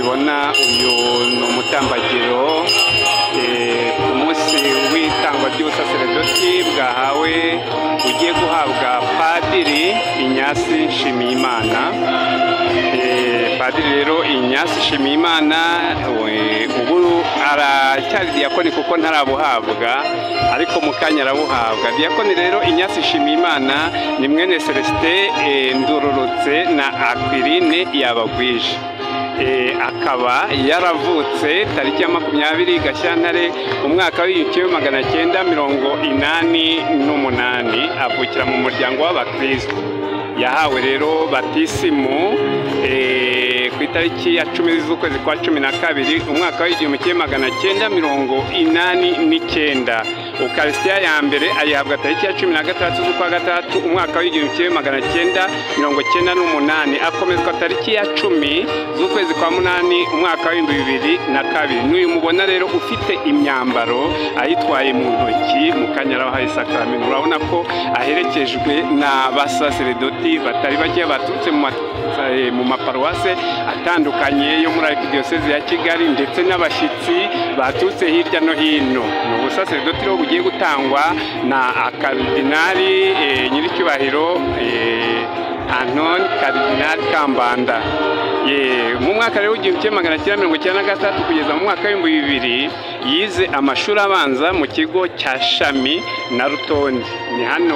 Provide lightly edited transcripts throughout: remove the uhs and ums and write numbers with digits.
mubibona uyu ni umutambagiro ku munsi w'itangwa ry'ubusaseredoti bwahawe ugiye guhabwa Padiri Ignace Nshimiyimana. Padiri rero Ignace Nshimiyimana ubu aracyari diyakoni kuko ntarabuhabwa, ariko mu kanya arabuhabwa. Diyakoni rero Ignace Nshimiyimana ni mwene Celestin Ndururutse na Aquiline Yabagwije. Akaba yaravutse tariki ya 20 Gashyantare umwaka w'1988, avukira mu muryango w'abakristo. Yahawe rero batisimu ku itariki ya 10 z'ukwezi kwa 12 umwaka w'1989. Ukarisitiya ya mbere ayihabwa tariki ya 16 z'ukwa gatandatu umwaka w'1998, akomezwa tariki ya 10 z'ukwezi kwa 8 umwaka w'2002. N'uyu mubona rero ufite imyambaro ayitwaye mu ntoki mu kanya arabahaye isakaramentu. Urabona ko aherekejwe n'abasaseredoti batari bake baturutse mu maparuwase atandukanye yo muri Archdiocese ya Kigali, ndetse n'abashyitsi baturutse hirya no hino. Ni ubusaseredoti rero bugiye gutangwa na Karidinali Nyiricyubahiro Anton Karidinali Kambanda. Mu mwaka rero 1993 kugeza mu mwaka w'2000 yize amashuri abanza mu kigo cya Shami na Rutonde. Ni hano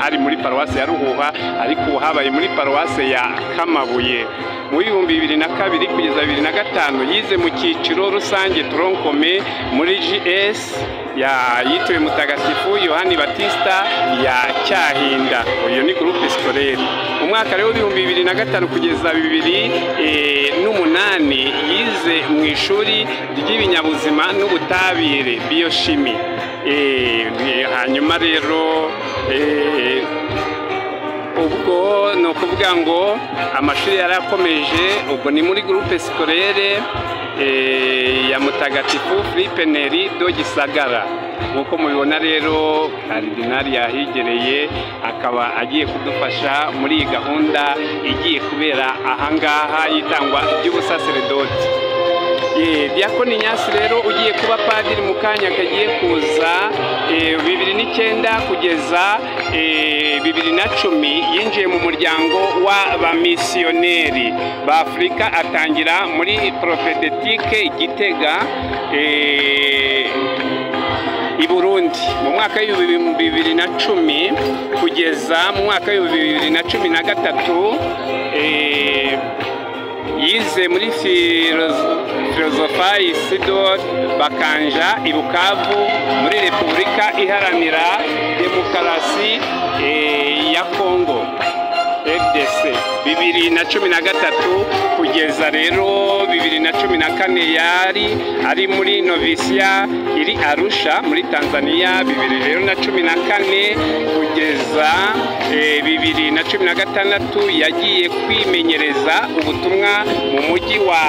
hari muri paruwase ya Ruhuha, ariko ubu habaye muri paruwase ya Kamabuye. Mu 2002 kugeza 2005 yize mu cyiciro rusange Tronc-commun muri GS ya yitiriwe Mutagatifu Yohani Batista ya Cyahinda. Uyu ni groupe scolaire. Mu mwaka rero 2005 kugeza 2008 yize mu ishuri ry'ibinyabuzima n'ubutabire biochimie. Hanyuma rero ubwo ni ukuvuga ngo amashuri yarakomeje, ubwo ni muri groupe scolaire ya Mutagatifu Philippe Neri do Gisagara. Nk'uko mubibona rero Karidinali yahigereye, akaba agiye kudufasha muri iyi gahunda igiye kubera ahangaha y'itangwa ry'ubusaseredoti. Diyakoni Ignace rero ugiye kuba padiri mu kanya kagiye kuza, 2009 kugeza 2010 yinjiye mu muryango w'abamisiyoneri ba Afurika, atangira muri Prophétique Gitega i Burundi mu mwaka w'2010 kugeza mu mwaka w'2013. Yize muri Filozofa Isidore Bakanja i Bukavu muri Repubulika Iharanira Demokarasi ya Kongo RDC. 2013 kugeza rero 2014 yari ari muri Novisia iri Arusha muri Tanzania. 2014 kugeza 2016 yagiye kwimenyereza ubutumwa mu mujyi wa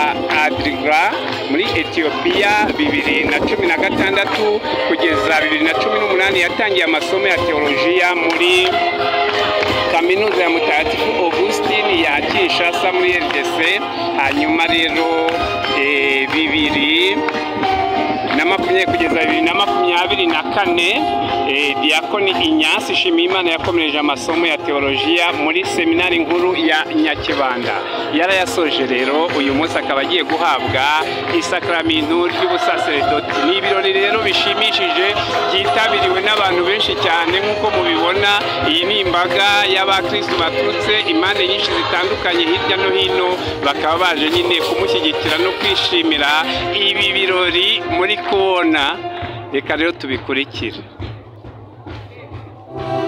Adrigra muri Ethiopia. 2016 kugeza 2018 yatangiye amasomo ya teolojiya muri Kaminuza ya Mutagatifu Augustine ya Kinshasa muri RDC. Hanyuma rero 2020 kugeza 2024 Diyakoni Ignace Nshimiyimana yakomereje amasomo ya teolojiya muri seminari nkuru ya Nyakibanda. Yarayasoje rero, uyu munsi akaba agiye guhabwa isakaramentu ry'ubusaseredoti. Ni ibirori rero bishimishije byitabiriwe n'abantu benshi cyane nk'uko mubibona. Iyi ni imbaga y'abakristo baturutse impande nyinshi zitandukanye hirya no hino, bakaba baje nyine kumushyigikira no kwishimira ibi birori muri kubona. Reka rero tubikurikire. Thank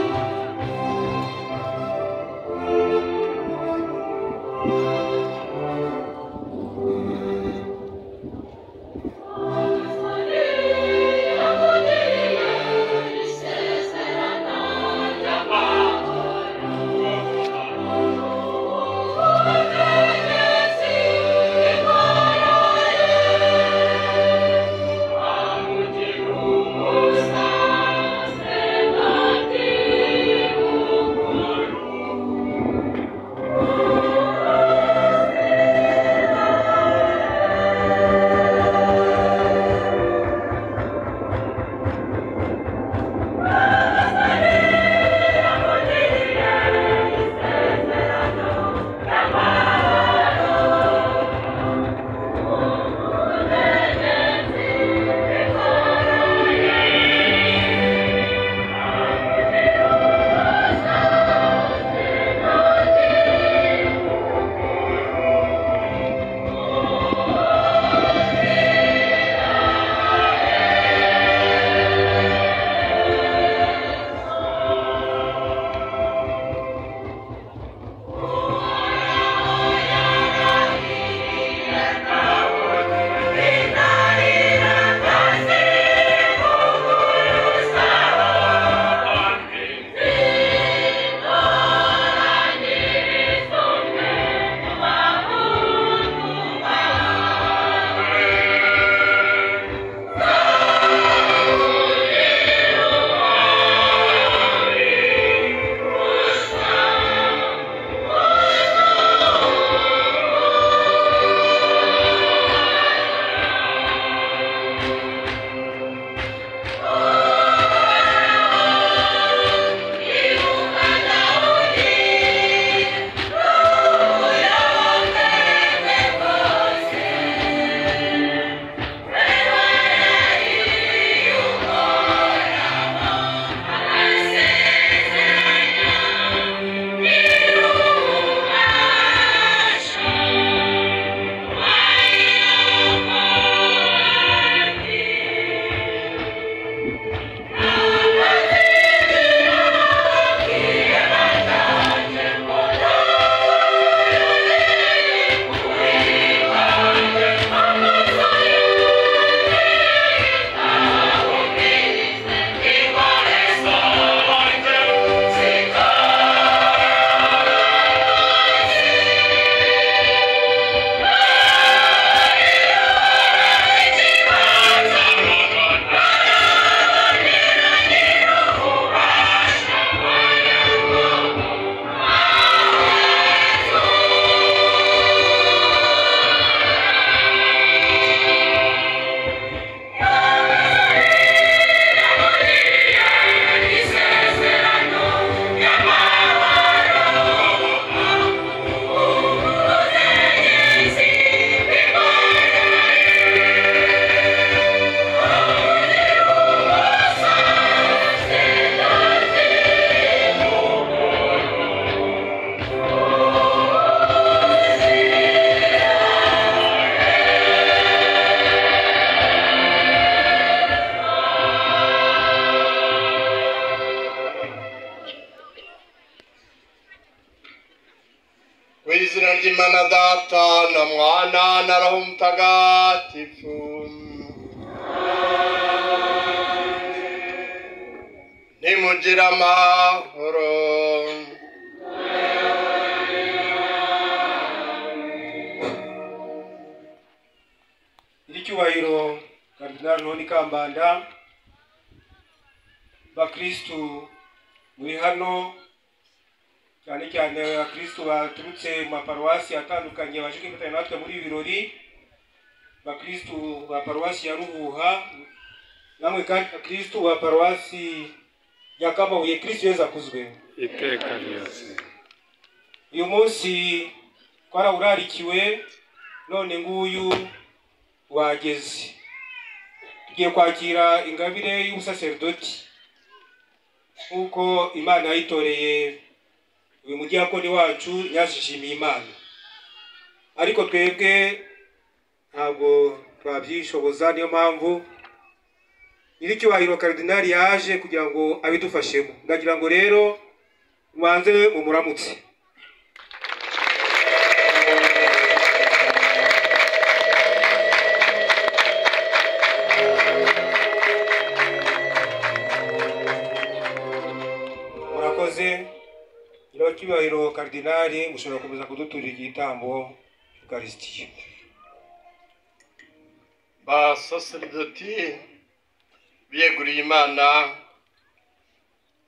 you. Mu izina ry'Imana Data na Mwana na Roho Mutagatifu. Nimugire amahoro. Nyiricyubahiro Karidinali Ntoni Kambanda, bakristu muri hano, cyane cyane abakristu baturutse mu maparuwasi atandukanye baje kwifatanya natwe muri ibi birori, bakristu ba paruwasi ya Ruhuha, namwe kandi bakristu ba paruwasi ya Kamabuye, Kristu Yezu akuzwe iteka ryose. Uyu munsi twarawurarikiwe, none nguyu wageze. Tugiye kwakira ingabire y'ubusaserdoti nk'uko Imana yayitoreye uyu mudiyakoni wacu yashishimiye Imana, ariko twebwe ntabwo twabyishoboza. Niyo mpamvu Nyiricyubahiro Karidinali yaje kugira ngo abidufashemo. Ndagira ngo rero mubanze mumuramutse. Murakoze. Nyiricyubahiro Karidinali, mushobora gukomeza kuduturira igitambo Eucharistie. Basaseridoti biyeguriye Imana,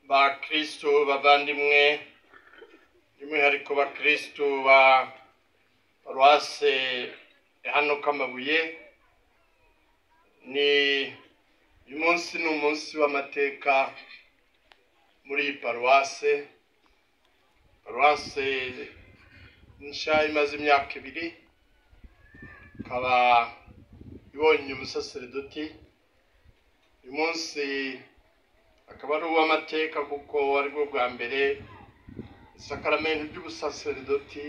ba Kristo bavandimwe, by'umwihariko ba Kristo ba paruwase hano Kamabuye, ni uyu munsi ni umunsi w'amateka muri iyi paruwase. Paruwase nshya imaze imyaka 2, ikaba ibonye umusaseridoti. Uyu munsi akaba ari uw'amateka kuko aribwo bwa mbere isakaramentu ry'ubusaseridoti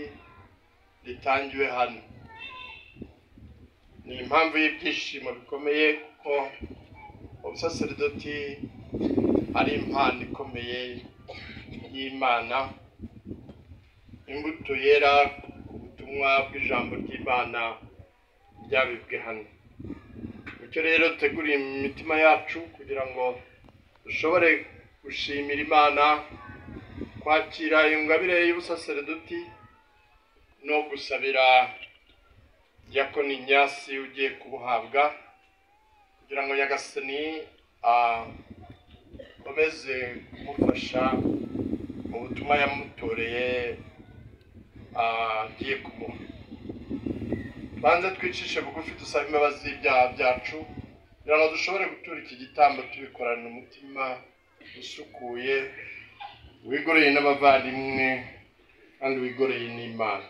ritangiwe hano. Ni impamvu y'ibyishimo bikomeye kuko ubusaseridoti ari impano ikomeye y'Imana, imbuto yera ku butumwa bw'ijambo ry'Imana ryabibwe hano. Bityo rero teguriye imitima yacu kugira ngo dushobore gushimira Imana, kwakira ingabire y'ubusaseridoti no gusabira Diyakoni Ignace ugiye kubuhabwa, kugira ngo Nyagasani akomeze kumufasha mu butumwa yamutoreye agiye kumuha. Banze twicishe bugufi dusabe imbabazi z'ibyaha byacu, kugira ngo dushobore gutura iki gitambo tubikorana umutima usukuye, wigoreye n'abavandimwe kandi wigoreye n'Imana.